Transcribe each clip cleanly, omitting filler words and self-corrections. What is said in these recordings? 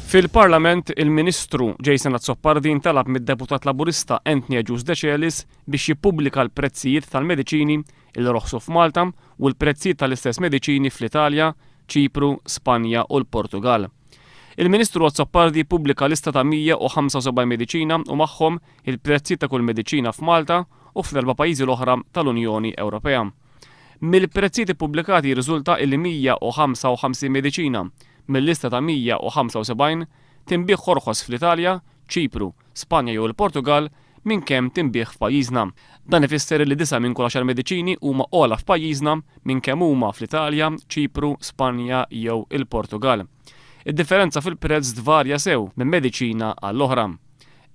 Fil-Parlament, il-Ministru Jason Azzopardi ntalab mid-Deputat Laburista Anthony Agius Decelis biex jippubblika l-prezzijiet tal-mediċini li roħsu f'Malta u l-prezzijiet tal-istess mediċini fl-Italja, Ċipru, Spanja u l-Portugall. Il-Ministru Azzopardi ppubblika lista ta' 175 mediċina u magħhom il-prezzijiet ta' kull mediċina f'Malta u fl-erba' pajjiżi l-oħra tal-Unjoni Ewropea. Mill-prezzijiet ippubblikati jirriżulta illi 155 mediċina mil-lista ta' 175 tinbiegħ orħos fl-Italja, Ċipru, Spanja jew il-Portugall minn kemm tinbiegħ f'pajjiżna. Dan ifisser illi disa' minn kull għaxar mediċini huma ogħla f'pajjiżna minn kemm huma fl-Italja, Ċipru, Spanja jew il-Portugall. Id-differenza fil-prezz tvarja sew minn mediċina għall-oħra.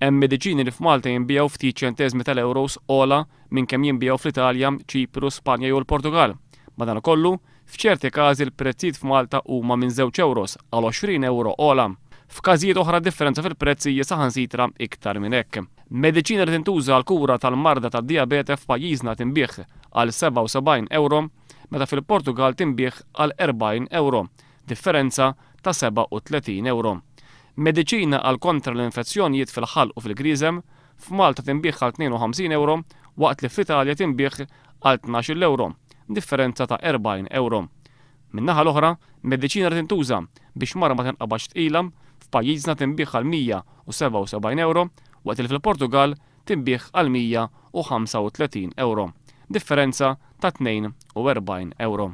Hemm mediċini li f'Malta jinbiegħu ftit ċenteżmi tal-euros ogħla minn kemm jinbiegħu fl-Italja, Ċipru, Spanja jew il-Portugall. Madankollu, f'ċerti każi l-prezzijiet f'Malta huma minn żewġ euros għal 20 ewro ogħla. F'każijiet oħra d-differenza fil-prezz hija saħansitra iktar minn hekk. Mediċina li tintuża għall-kura tal-marda tad-dijabete f'pajjiżna tinbiegħ għal 77 ewro, meta fil-Portugall tinbiegħ għal 40 ewro, differenza ta' 37 ewro. Mediċina għal kontra l-infezzjonijiet fil-ħalq u fil-grieżem, f'Malta tinbiegħ għal 52 ewro waqt li fl-Italja tinbiegħ għal 12-il ewro, differenza ta' 40 ewro. Min-naħa l-oħra, mediċina li tintuża biex mara ma tinqabadx tqila, f'pajjiżna tinbiegħ għal 177 ewro waqt li fil-Portugall tinbiegħ għal 135 ewro, differenza ta' 42 ewro.